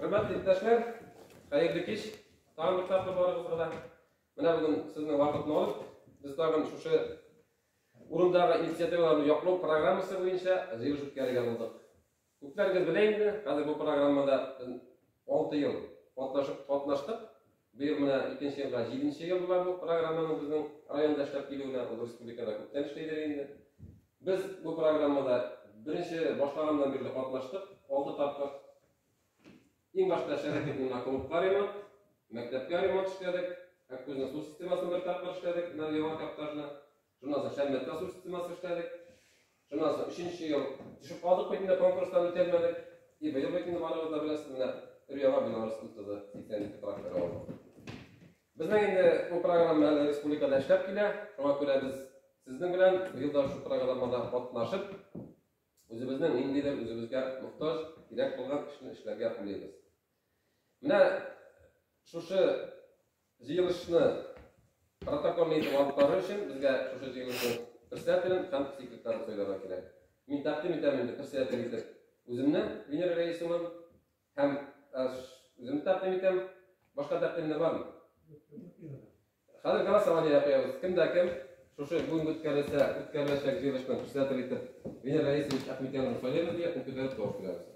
Хөрмәтле иптәшләр, хәерле кич. Тагын бер тапкыр барыгызга да. Менә бүген сезнең вакытны алып, без тагын шушы урындагы инициативаларны яклау программасы буенча җыелыш үткәрергә булдык. Күпләрегез белә инде, хәзер бу программада без 6 ел катнашып катнаштык. Быел менә икенче елга җиденче ел була бу программаның безнең районда эшләп килүенә, ул республикада күптән эшлидер инде. Без бу программада беренче башлаганнан бирле катнаштык, 6 тапкыр. Иң башта эшләдек бит менә клубка ремонт, мәктәпкә ремонт эшләдек, Аккүзнең су системасын бер тапкыр эшләдек, менә яңа каптажны. Шуннан соң Шәммәттә су системасы эшләдек. Шуннан соң өченче ел төшеп калдык бит инде, конкурстан үтәлмәдек. И быел бит инде барыгыз да беләсез, менә өр-яңа Белорус МТЗ 82 тракторы алдык. Безнең инде бу программа әле республикада эшләп килә. Шуңа күрә без сезнең белән быел да шул программада катнашып, үзебезнең ниндидер үзебезгә мохтаҗ, кирәк булган эшне эшләргә уйлыйбыз. Менә шушы җыелышны протокольный итеп алып бару өчен безгә шушы җыелышның председателен һәм секретарын сайларга кирәк. Мин тәкъдим итәм инде председатель итеп үземне, Венера Рәисовнаны, һәм үземне тәкъдим итәм. Башка тәкъдимнәр бармы? Хәзер голосование куябыз. Кем дә кем шушы бүгенге үткәрелсә, үткәреләчәк җыелышның председателе итеп Венера Рәисович Әхмәтяновны сайлыйбыз дигән, кул күтәреп тавыш бирәбез.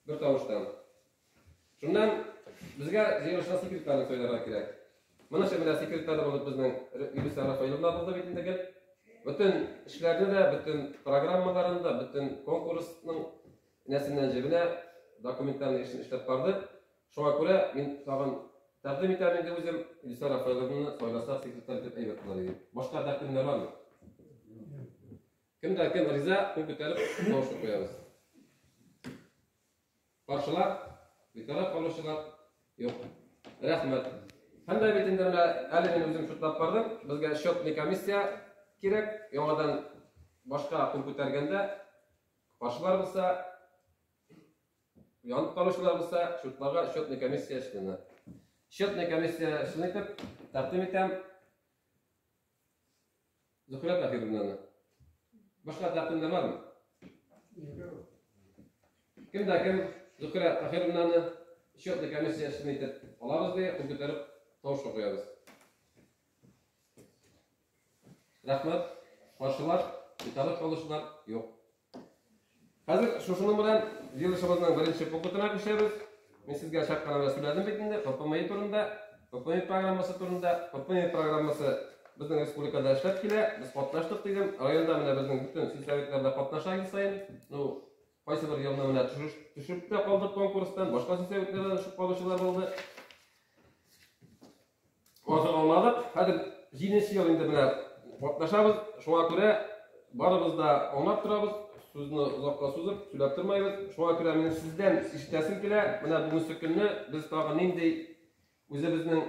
Бер тавыштан. Шуннан безгә җыелышның секретарын сайларга кирәк. Моны менә секретарь булып безнең Илүсә Рафаиловна булды бит инде гел. Бөтен эшләрне дә, бөтен программаларын да, бөтен конкурсның нәсеннән җебенә документларның эшен эшләп барды. Шуңа күрә мин тагын тәкъдим итәм инде үзем Илүсә Рафаиловнаны сайласак секретарь итеп әйбәт булыр иде. Башка тәкъдимнәр бармы? Кем дә кем риза, кул күтәреп тавышны куябыз. Каршылар, битараф калучылар юк. Рәхмәт. Һәм дә бит инде менә әле мин үзем шутлап бардым, безгә счетный комиссия кирәк, яңадан башка кул күтәргәндә каршылар булса, янып калучылар булса, шутларга счетный комиссия члены. Счетный комиссия члены итеп тәкъдим итәм Зөһрә Таһировнаны. Башка тәкъдимнәр бармы? Кем дә кем Зөһрә Таһировнаны счетный комиссия члены итеп алабыз ди, кул күтәреп тавышка куябыз. Рәхмәт. Каршылар, битараф калучылар юк. Хәзер шушының белән җыелышыбызның беренче пунктына күчәбез. Мин сезгә чак кына сөйләдем бит инде ППМИ турында, ППМИ программасы турында. ППМИ программасы безнең республикада эшләп килә. Без катнаштык дидем. Районда менә безнең бөтен сельсоветларда катнаша ел саен. Ну, кайсы бер елны менә төшеп тә калдык конкурстан, башка сельсоветлардан төшеп калучылар булды. Азык алмадык. Хәзер җиденче ел инде менә катнашабыз. Шуңа күрә барыбыз да аңлап торабыз. Сүзне озакка сузып, сөйләп тормайбыз. Шуңа күрә минем сездән ишетәсем килә. Менә бүгенге көнне без тагын нинди үзебезнең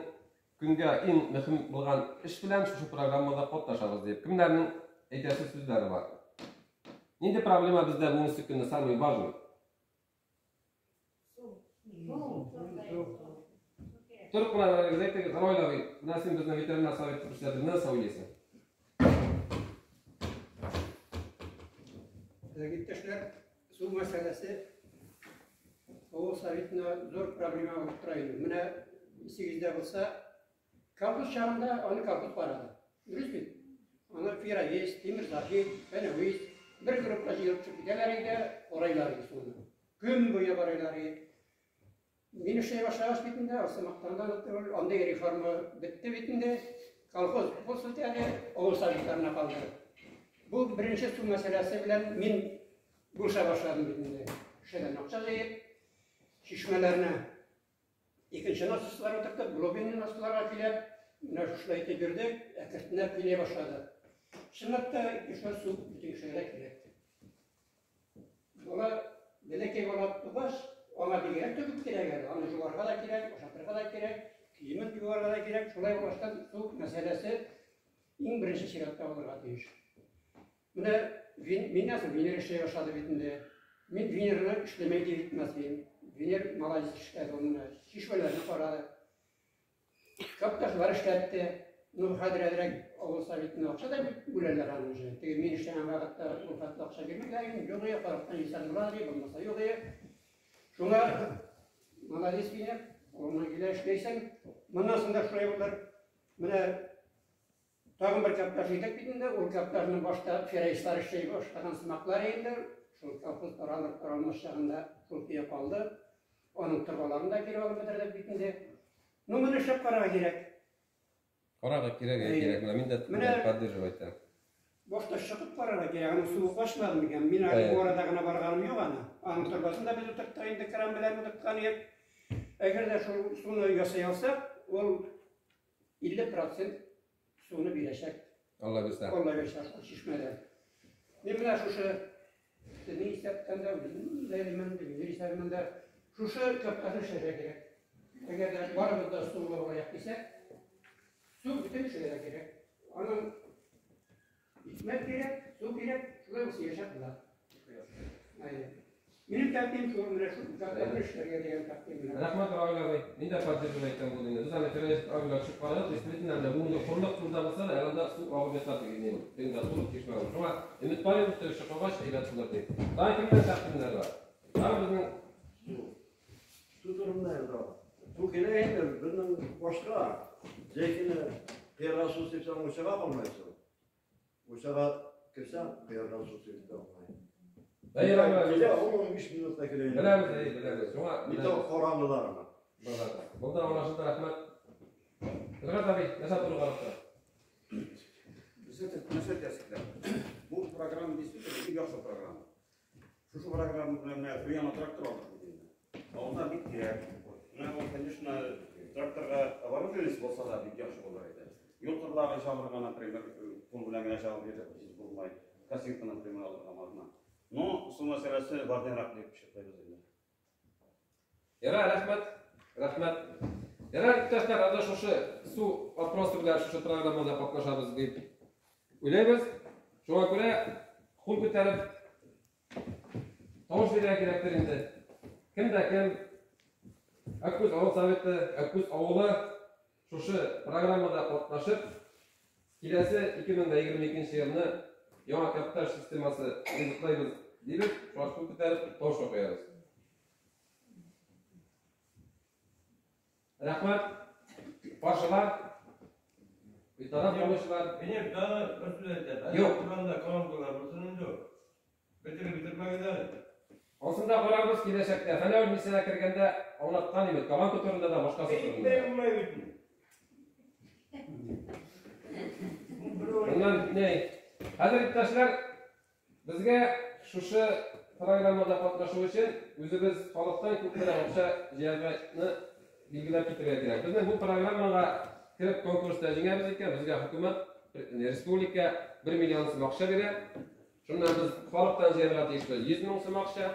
көнгә иң мөһим булган эш белән шушы программада катнашабыз дип. Кемнәрнең әйтәсе сүзләре бар? Нинди проблема бездә бүгенге көнне самый важный? Торып кына берегез әйтегез, Равил абый, менә син безнең ветеринар советы председателе, нәрсә уйлыйсың? Иптәшләр, су мәсьәләсе авыл советына зур проблема булып тора инде. Менә исегездә булса, колхоз чагында аны колхоз карады. Дөрес бит? Аны Фираис, Тимерзаһид, Фәнәвис бер группа җыелып чыгып китәләр иде, карайлар иде суны. Көн буе карайлар иде. Мин эшли башлагач бит инде, Арсамактан да түгел, андый реформа бетте бит инде. Колхоз булсын әле, авыл советларына калды. Бу беренче су мәсьәләсе белән мин булыша башладым бит инде. Кешедән акча җыеп, чишмәләрне икенче насослар утыртып, глубинный насосларга көйләп, менә шушылай итеп йөрдек, әкренләп көйли башлады. Чынлап та, кешеләр су бөтен кешегә кирәк. Бала, бәләкәй бала тугач, аңа бигрәк тә күп кирәк әле. Аны жуарга да кирәк, ашатырга да кирәк, киемен юарга да кирәк. Шулай булгачтан су мәсьәләсе иң беренче чиратта булырга тиеш. Менә миннән соң Венер эшли башлады бит инде. Мин Венерны эшләмәй дип әйтмәс идем. Венер молодец эшләде ул менә. Чишмәләрне карады. Капташлар эшләтте. Ну, хәзер әзрәк авыл советына акча да бүләләр аны уже. Теге мин эшләгән вакытта ул хәтле акча бирмиләр инде. Юк, я халыктан исән була ди, булмаса юк. Шуңа молодец Венер, кулыңнан килә эшләйсең. Моннан соң да шулай булыр. Менә тагын бер каптаж итек бит инде. Ул каптажның башта ферәислар эшли башлаган сымаклар инде. Шул колхоз таралыр таралмас чагында шул көе калды. Аның торбаларын да кире алып бетердек бит инде. Ну, моны эшләп карарга кирәк. Карарга кирәк, кирәк. Менә мин дә поддерживать итәм. Башта чыгып карарга кирәк. Аның суы качмады микән? Мин әле бу арада гына барганым юк аны. Аның торбасын да без утырттык инде, кран белән утырткан идек. Әгәр дә шул суны ясый алсак, ул 50% суны бирәчәк. Алла бирсә. Алла бирсә, шул чишмәдә. Мин менә шушы сезнең исәптән дә, үземнең дә белмәм, исәбемнән дә шушы каптажны эшләргә кирәк. Әгәр дә барыбыз да сулы булырга дисәк, су бөтен кешегә дә кирәк. Аның икмәк кирәк, су кирәк, шулай булса яшәп була. Минем тәкъдим шул, менә шул каптажны эшләргә дигән тәкъдим менә. Рәхмәт, Равил абый. Мин дә поддерживать итәм бу динне. Без аны Фирәз абыйлар төшеп карадык, действительно, менә бүгенге хурлык турында булса да, анда су агып ята дигән. Тегендә тулы чишмә бар. Шуңа өмет бар инде, теге чокыргач әйбәт булыр дип. Тагын кемнәр тәкъдимнәр бар? Тагын безнең Су турында инде. Су килә инде, безнең башка. Җәй көне кыярга су сипсәң, учага калмайсың. Учага керсәң, кыярга су сипсәң алмай. Әй, Равил абый. Килә, 10-15 минутта килә инде. Беләбез, әй, беләбез. Шуңа Бит ул караңгылар. Булды, аңлашылды, рәхмәт. Рәхмәт, абый, нәрсә туры карап тора? Безгә нәрсә әйтәсезләр? Бу программа действительно бик яхшы программа. Шушы программа белән менә бер яңа трактор алдык бит инде. Авылда бик кирәк. Менә ул, конечно, тракторга оборудование булса да бик яхшы булыр иде. Юл кырларын чабырга, например, кул белән генә чабып йөреп булмай. Косилка, например, алырга можно. Но су мәсьәләсе важныйрак дип исәплибез инде. Яра, рәхмәт. Рәхмәт. Яра, иптәшләр, анда шушы су вопросы белән шушы программада катнашабыз дип уйлыйбыз. Шуңа күрә кул күтәреп тавыш бирергә кирәктер инде. Кем дә кем Аккүз авыл советы, Аккүз авылы шушы программада катнашып, киләсе 2022 елны яңа каптаж системасы булдырабыз дибез, шуңа кул күтәреп тавыш куябыз. Рәхмәт. Каршылар. Битараф булучылар. Benim daha bir сүз әйтәм. Юк. Туранда колонкалар булсын инде. Бетереп бетермәгез әле. Ансында карарбыз киләчәктә. Фәнәү миссиягә кергәндә аңлаткан идек. Колонка турында да, башкасы турында. Әйтмәй булмай бит. Моннан ни? Хәзер, иптәшләр, безгә шушы программада катнашу өчен үзебез халыктан күпмерәк акча җыярганы билгеләп китәргә кирәк. Безнең бу программага кереп конкурста җиңәбез икән, безгә хөкүмәт, республика 1 миллион сум акча бирә. Шуннан без халыктан җыярга тиешле 100 мең сум акча,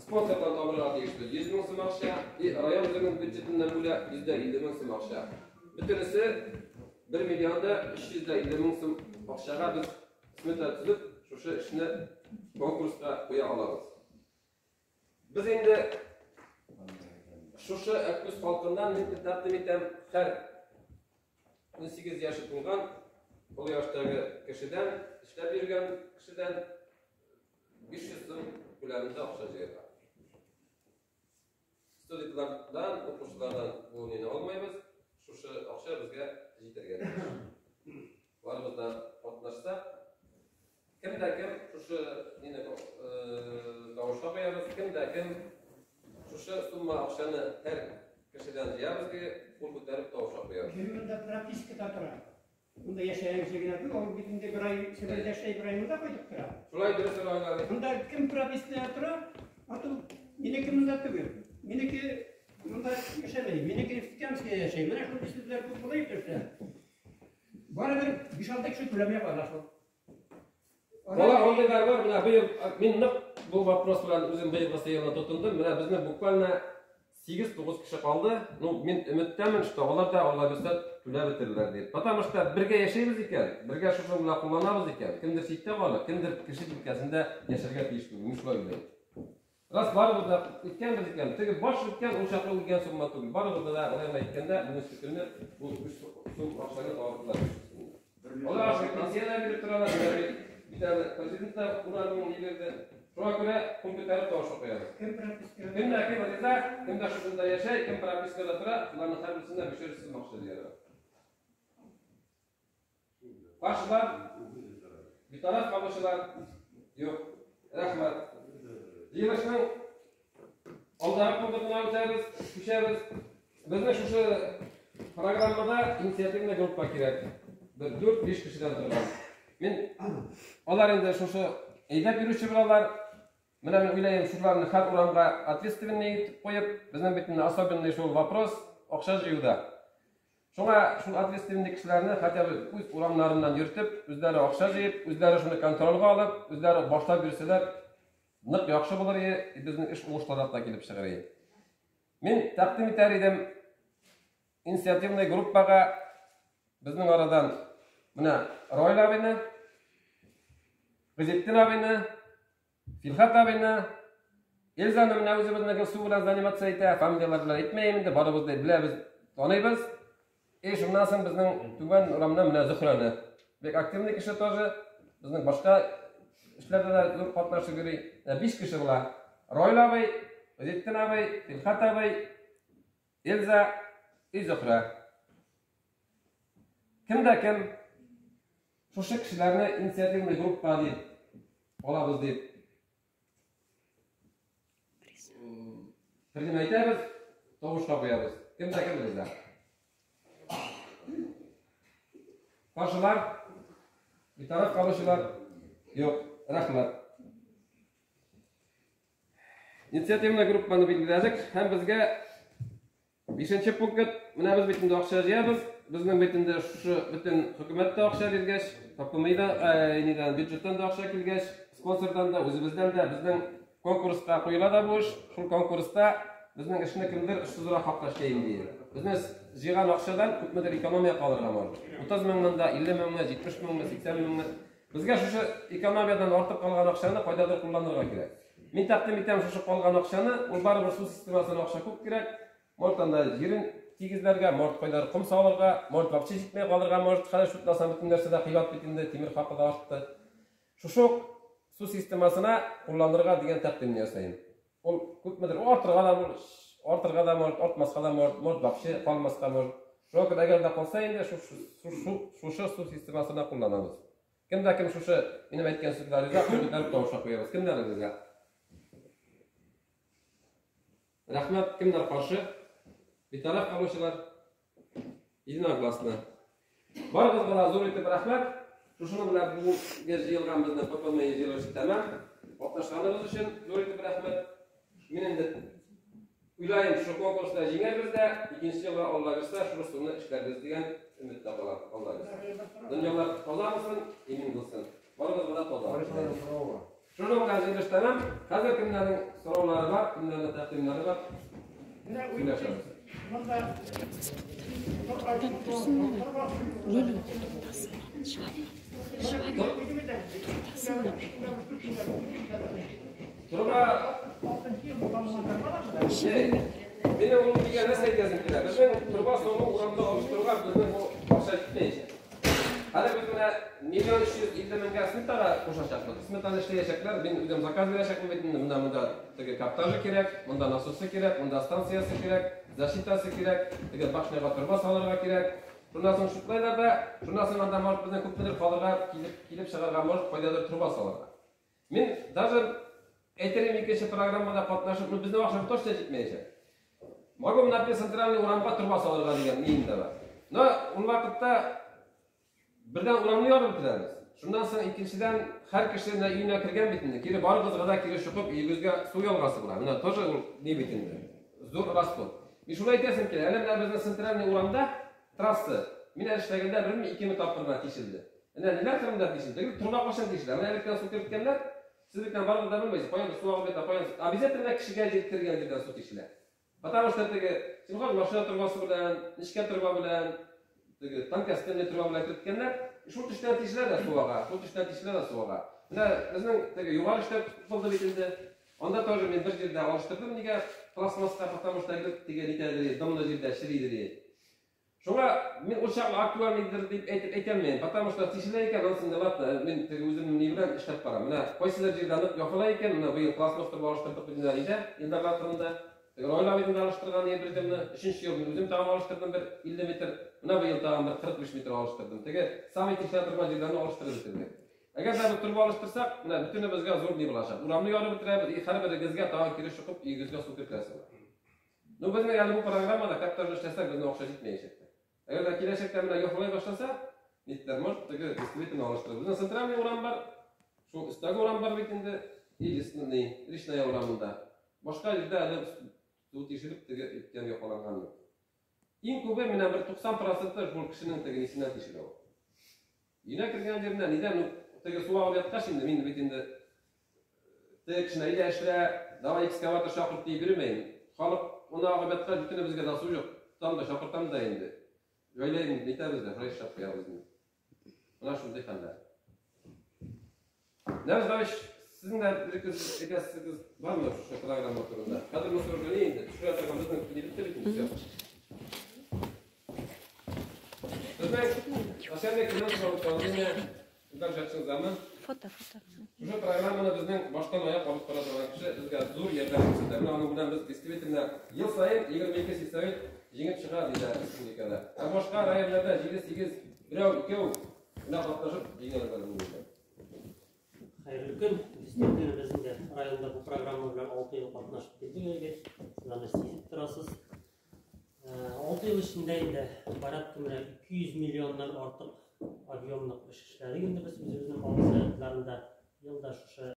спонсордан табырга тиешле 100 мең сум акча, и район үзенең бюджетыннан бүлә 150 мең сум акча. Бөтенесе 1 миллион да 350 мең сум акчага без смета төзеп, шушы эшне конкурска куя алабыз. Без инде шушы Аккүз халкыннан мин тәкъдим итәм, һәр 18 яше тулган олы яшьтәге кешедән, эшләп йөргән кешедән 500 сум күләмендә акча җыярга. Студентлардан, укучылардан бу нине алмыйбыз. Шушы акча безгә җитәргә тиеш. Барыбыз да катнашса, кем дә кем шушы нине тавышка куябыз, кем дә кем шушы сумма акчаны һәр кешедән җыябыз дип кул күтәреп тавышка куябыз. Кем монда пропискада тора? Монда яшәгән кеше генә түгел, ул бит инде бер ай Себердә яшәй, бер ай монда кайтып тора. Шулай дөрес сорау. Монда кем пропискада тора? Ату минеке монда түгел. Минеке монда яшәмәй, минеке Нефтекамскида яшәй. Менә шундый сүзләр күп була иптәшләр. Барыбер 5-6 кеше түләмәй кала шул. Бала андыйлар бар, менә быел мин нык бу вопрос белән үзем быелгысы елны тотындым. Менә безнең буквально 8-9 кеше калды. Ну, мин өметтәмен, что алар да Алла бирсә түләп бетерерләр дип. Потому что бергә яшәйбез икән, бергә шушы белән кулланабыз икән, кемдер читтә калыр, кемдер кеше җилкәсендә яшәргә тиеш түгел. Мин шулай уйлыйм. Рас барыбыз да иткәнбез икән, теге баш үткән, ул чаклы үлгән сумма түгел. Барыбыз да алай гына әйткәндә, бүгенге көнне бу 3 сум акчаны табардылар. Алар ашыгып пенсия дә биреп торалар, менә бит бит әле президент та унар мең ни бирде. Шуңа күрә кул күтәреп тавыш куябыз. Кем прописка? Кем дә кем риза, кем дә шушында яшәй, кем пропискада тора, шуларның һәрберсенә бишәр сум акча җыярга. Каршылар, битараф калучылар юк. Рәхмәт. Җыелышның алдагы пунктына үтәбез, күчәбез. Безнең шушы программада инициативный группа кирәк. Бер 4-5 кешедән торган. Мин алар инде шушы әйдәп йөрүче булалар. Менә мин уйлыйм, шуларны һәр урамга ответственный итеп куеп, безнең бит инде особенный шул вопрос акча җыюда. Шуңа шул ответственный кешеләрне хотя бы үз урамнарыннан йөртеп, үзләре акча җыеп, үзләре шуны контрольгә алып, үзләре башлап йөрсәләр, нык яхшы булыр иде, и безнең эш уңышлырак та килеп чыгыр иде. Мин тәкъдим итәр идем инициативный группага безнең арадан менә Ройл абыйны, Гыйзетдин абыйны, Филхат абыйны, Эльзаны менә үзебезнең су белән заниматься итә, фамилияләр белән әйтмәем инде, барыбыз да беләбез, таныйбыз. И шуннан соң безнең түбән урамнан менә Зөһрәне. Бик активный кеше тоже, безнең башка эшләрдә дә зур катнашып йөри. 5 кеше була. Ройл абый, Гыйзетдин абый, Филхат абый, Эльза и Зөһрә. Кем дә кем шушы кешеләрне инициативный группа дип алабыз дип тәкъдим әйтәбез, тавышка куябыз. Кем дә кем риза. Каршылар, битараф калучылар юк. Рәхмәт. Инициативный группаны билгеләдек һәм безгә бишенче пункт, менә без бит инде акча җыябыз, безнең бит инде шушы бөтен хөкүмәт тә акча биргәч, ППМИ да, нидән, бюджеттан да акча килгәч, спонсордан да, үзебездән дә безнең конкурска куела да бу эш. Шул конкурста безнең эшне кемдер очсызрак хакка эшләйм ди. Безнең җыйган акчадан күпмедер экономия калырга может. 30 меңнән дә, 50 меңме, 70 меңме, 80 меңме. Безгә шушы экономиядән артып калган акчаны кайдадыр кулланырга кирәк. Мин тәкъдим итәм шушы калган акчаны, ул барыбер су системасына акча күп кирәк. Может анда җирен тигезләргә, может кайдадыр ком салырга, может вообще җитмәй калырга, может хәзер шутласаң бөтен нәрсә дә кыйбат бит инде, тимер хакы да артты. Шушы ук су системасына кулланырга дигән тәкъдимне ясыйм. Ул күпмедер, ул артырга да может, артырга да может, артмаска да может, может вообще калмаска может. Шуңа күрә әгәр дә калса инде, шушы су системасына кулланабыз. Кем дә кем шушы минем әйткән сүзләр риза, кул күтәреп тавышка куябыз. Кемнәр риза? Рәхмәт, кемнәр каршы? Битараф калучылар? Единогласно. Барыгызга да зур итеп рәхмәт. Шушының белән бүгенге җыелган безнең ППМ җыелышы тәмам. Катнашканыгыз өчен зур итеп рәхмәт. Мин инде уйлыйм, шушы конкурста җиңәрбез дә, икенче елга Алла бирсә, шушы суны эшләрбез дигән өметтә калам. Алла бирсә. Дөньялар таза булсын, имин булсын. Барыгызга да таза. Шуның белән җыелыш тәмам. Хәзер кемнәрнең сораулары бар, кемнәрнең тәкъдимнәре бар? Сөйләшәбез. Торба Минем ул дигән нәрсә әйтәсем килә. Безнең торба суны урамда алыштыруга безнең бу акча җитмәячәк. Хәзер без менә 1 350 меңгә сметага кушачакбыз. Сметаны эшләячәкләр. Мин үзем заказ бирәчәкмен бит инде. Менә монда теге каптажы кирәк, монда насосы кирәк, монда станциясе кирәк, защитасы кирәк, теге башняга торба салырга кирәк. Шуннан соң шутлайлар да, шуннан соң анда может безнең күпмедер калырга килеп чыгарга может кайдадыр труба салырга. Мин даже әйтер идем икенче программада катнашып, ну безнең акча точно җитмәячәк. Могу, например, центральный урамга труба салырга дигән нием дә бар. Но ул вакытта бердән урамны ярып бетерәбез. Шуннан соң икенчедән һәр кеше менә өенә кергән бит инде. Кире барыгызга да кире чыгып өегезгә су ялгасы була. Менә тоже ул ни бит инде. Зур расход. Мин шуны әйтәсем килә. Әле менә безнең центральный урамда трасса мин әле эшләгәндә берме икеме тапкыр гына тишелде. Менә ниләр турында тишелде? Труба кайчан тишелә? Менә электән су керткәннәр. Сез бит барыгыз да белмәйсез. Каян су агып ята, каян. Обязательно кешегә җиткергән җирдән су тишелә. Потому что теге син машина торбасы белән, нечкә торба белән, теге тонкостенный труба белән керткәннәр. Шул төштән тишелә дә су ага, шул төштән тишелә дә су ага. Менә безнең теге югары эштә булды бит инде. Анда тоже мин бер җирдә алыштырдым, нигә пластмасска, потому что элек теге нитәдер, дымлы җирдә черидер. Шуңа мин ул чаклы актуальныйдыр дип әйтеп әйтәлмим, потому что тишелә икән, ансын да ладно, мин теге үземнең ни белән эшләп барам. Менә кайсыдыр җирдә нык яфыла икән, менә быел пластмасс торба алыштырдык бит инде нидә, Илдар турында. Теге Раил абыйның да алыштырган бер җирне, өченче ел мин үзем тагын алыштырдым бер 50 метр, менә быел тагын бер 45 метр алыштырдым. Теге самый тишелә торган җирләрне алыштырып бетердек. Әгәр дә без торба алыштырсак, менә бөтенебезгә зур ни булачак. Урамны ярып бетерәбез, и һәрберегезгә тагын кире чыгып, өегезгә су кертәсез. Ну, безнең әле бу программада как тоже эшләсәк, безнең акча җитмәячәк. Әгәр дә киләчәктә менә яфалай башласа, нитләр, может, теге действительно алыштырып. Безнең центральный урам бар, шул өстәге урам бар бит инде, и лесный, Речная урамында. Башка җирдә әле су тишелеп теге үткән яфаланган юк. Иң күбе менә бер 90% шул кешенең теге нисеннән тишелә ул. Өенә кергән җиреннән, нидән, ну, теге су агып яткач инде, мин бит инде теге кешене әйдә эшлә, давай экскаватор чакырт дип йөрмәйм. Халык моны агып яткач, бөтенебезгә дә су юк. Тотам да чакыртам да инде. Җайлыйм, нитәбез дә, шулай эшләп куябыз инде. Менә шундый хәлләр. Нәвз Давыч, сезнең дә бер ике сүз әйтәсегез бармы шушы программа турында? Хәзер монысы уже ни инде, төшерә торган безнең ни бетте бит инде, всё. Безнең начальник финансового управления Илдар Җәкшин замы. Фото, фото. Шушы программаны безнең баштан аяк алып бара торган кеше безгә зур ярдәм күрсәтә. Менә аның белән без действительно ел саен 22 сельсовет җиңеп чыга диде республикада. Ә башка районнарда 7-8 берәү, икәү менә катнашып җиңәләр бу юлда. Хәерле көн. Действительно, без инде районда бу программа белән 6 ел катнашып килдек әле. Сез аны сизеп торасыз. 6 ел эчендә инде порядка менә 200 миллионнан артык объемлык эш эшләдек инде без үзебезнең авыл советларында. Елда шушы